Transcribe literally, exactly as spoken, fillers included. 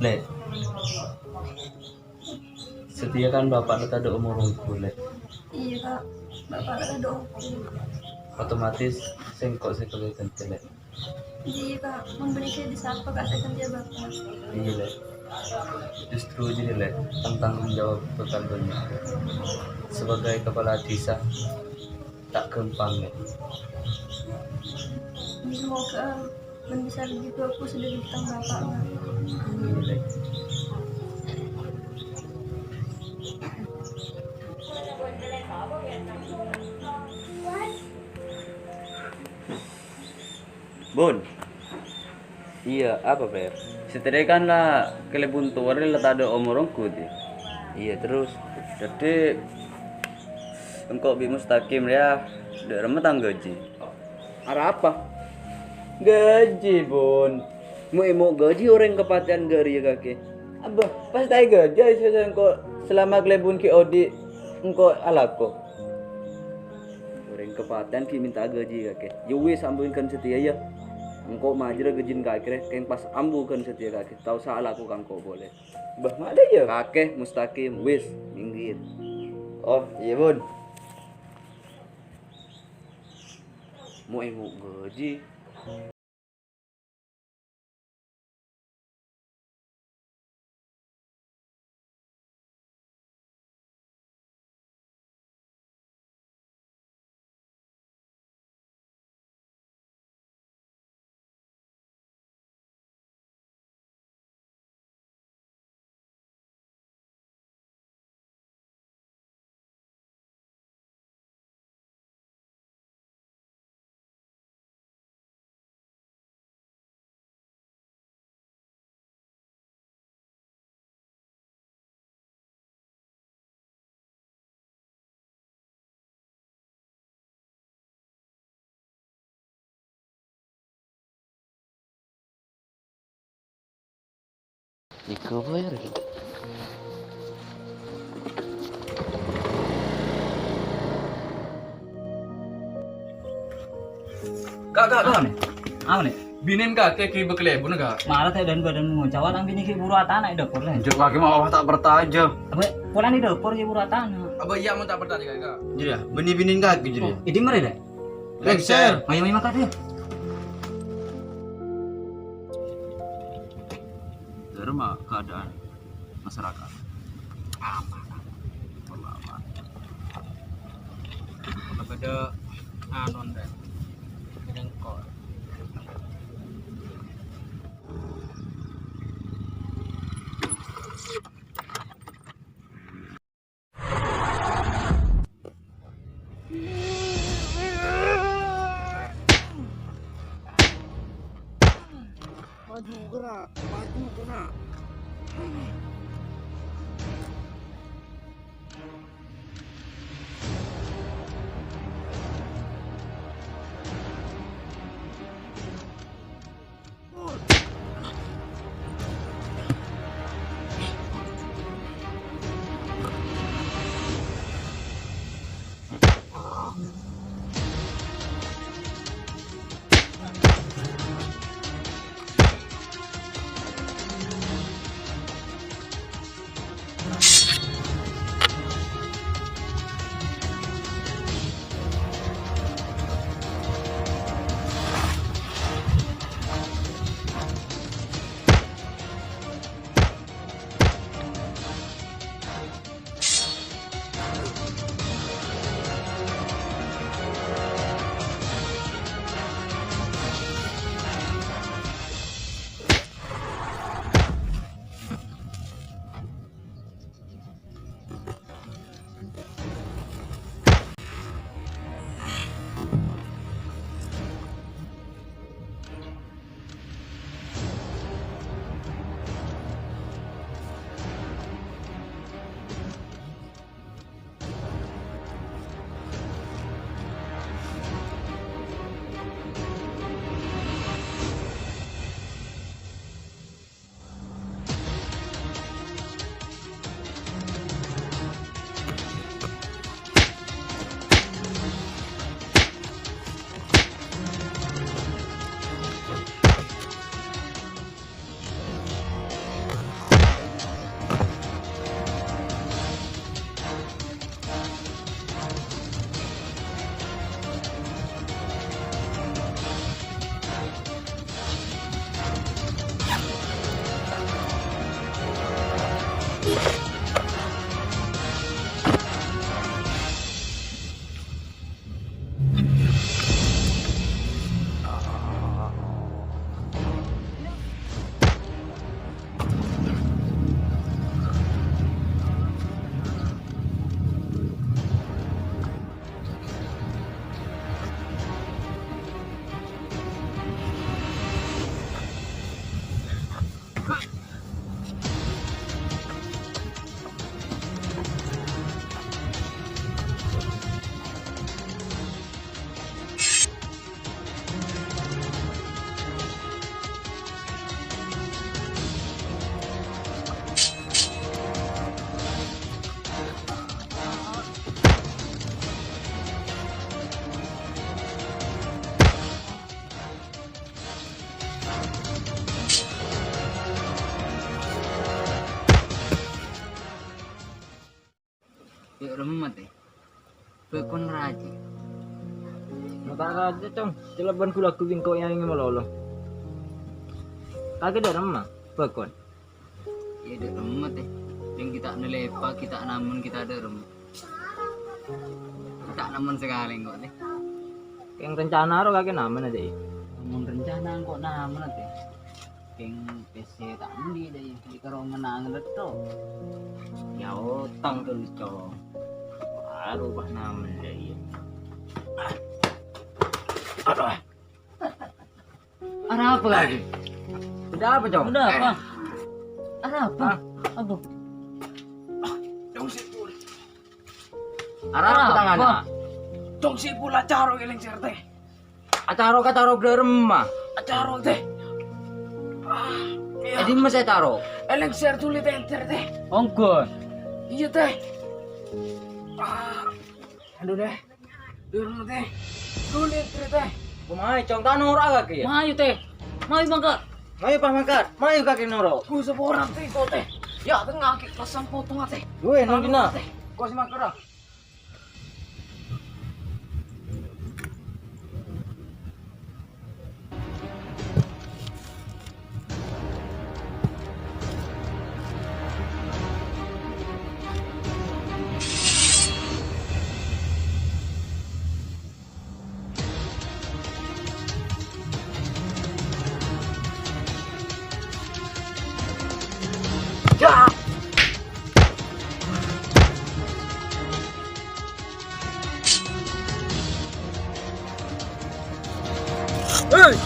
Lè', satèya kan bapa' la tadâ' omor ongghu, Lè'. Iyâ, Kak. Bapa' la tadâ' ongghu. Otomatis sèngko' sè kalèbun, Lè'. Iyâ, Kak. Mon bânnè sapa, Kak, sè ghântèya bapa'? Iyâ, Lè'. Justru jârèya, Lè', tang-tanggung jawab bhâkal bânnya'. Sebagai kepala desa, ta' ghâmpang, Lè'. Semoga bân bisa lebih bagus dari tang bapa', Kak. Iyâ, Lè'. Bun. Iyâ, apa, Pèr? Satèya kan la kalèbun towa rè la tadâ' omor ongghu, yâ? Iyâ, terros? Dhâddhi, engko' bi' Mustaqim rèya, dâ' remma tang ghâji? Arapa? Ghâji, Bun. Mo'-èmo' ghâji orèng kapatèyan ghâriyâ kakè. Abbâ, pas ta' èghâji sè engko' salama kalèbun ghi' odi' engko' alako. Orèng kapatèyan ghi' mènta ghâji kakè. Yâ wis, ambu ghân satèya, yâ. Engko' majârâ ghâjina kakè rè, kèng pas ambu ghân satèya kakè. Ta' osa alako ka engko' polè. Bâh, ma' dhâ, yâ? Kakè, Mustaqim, wis, minggir. Oh, iyâ, Bun. Mo'-èmo' ghâji. Iku apa ya, Rik? Kak, kak, kak. Apa nih? Apa nih? Binèn kakè ghi' bâkal èbuna, Kak. Mara ta' dân-bâdhân ngoca', walang binè ghi' buru atana è dâpor, lè. Jhâ' kakè ma' ta' parcajâ. Apa, polana è dâpor ghi' buru atana. Apa iyâ mon ta' parcajâ, Kak? Jârèya, bânnè binèn kakè jârèya. Oh, èdhi marè, Dè'? Lengser. Ayo, ayo, makan, yuk. Dâremma keadaan masyarakat? Aman. Wallah, aman. Kalau bâdâ anu, Dè'. Ini engko'. Maju gerak, maju gerak. Remma, tè. Bâkon rajâ. Mata rajâ, Cong. Calaban ghu-lagghu bengko yang malolo. Kagak ada remma, bâkon. Iyâ, dâ' remma, tè. Yang kita nelepa, kita namun kita dâ' remma. Kita namun sekali kok, tè. Yang rencana ro kagak namun aja, ya. Namun rencana kok namun, tè. Keng pèssè ta' andi' dâ' iyâ, di karo ngenang retto. Ya, otang tuh, Cong. Baru pas namen dâ' iyâ. Aduh. Ada apa lagi? Ada apa, Cong? Ada apa? Ada apa? Hah? Apa? Cong Sipul. Ada apa tangannya? Cong Sipul, acara lèngsèr, tè. Acara-acara bârâmma. Acara, tè. Ah, iyâ. Jadi masa acara? Lèngsèr dhuli tènter, tè. Ongghun. Iyâ, tè. Ah, aduh, tè. Durung, tè. Dhuli tènter, tè. Kumai, Cong, ta' noro' kagak, ya? Mayu, tè. Mayu mangkat. Mayu pas mangkat. Mayu kagak noro'. Gue seporan, tè, kok, tè. Ya, tengah, ki, pasang potong, tè. Gue, nang dina. Tè. Kok semakur, ah? Hei!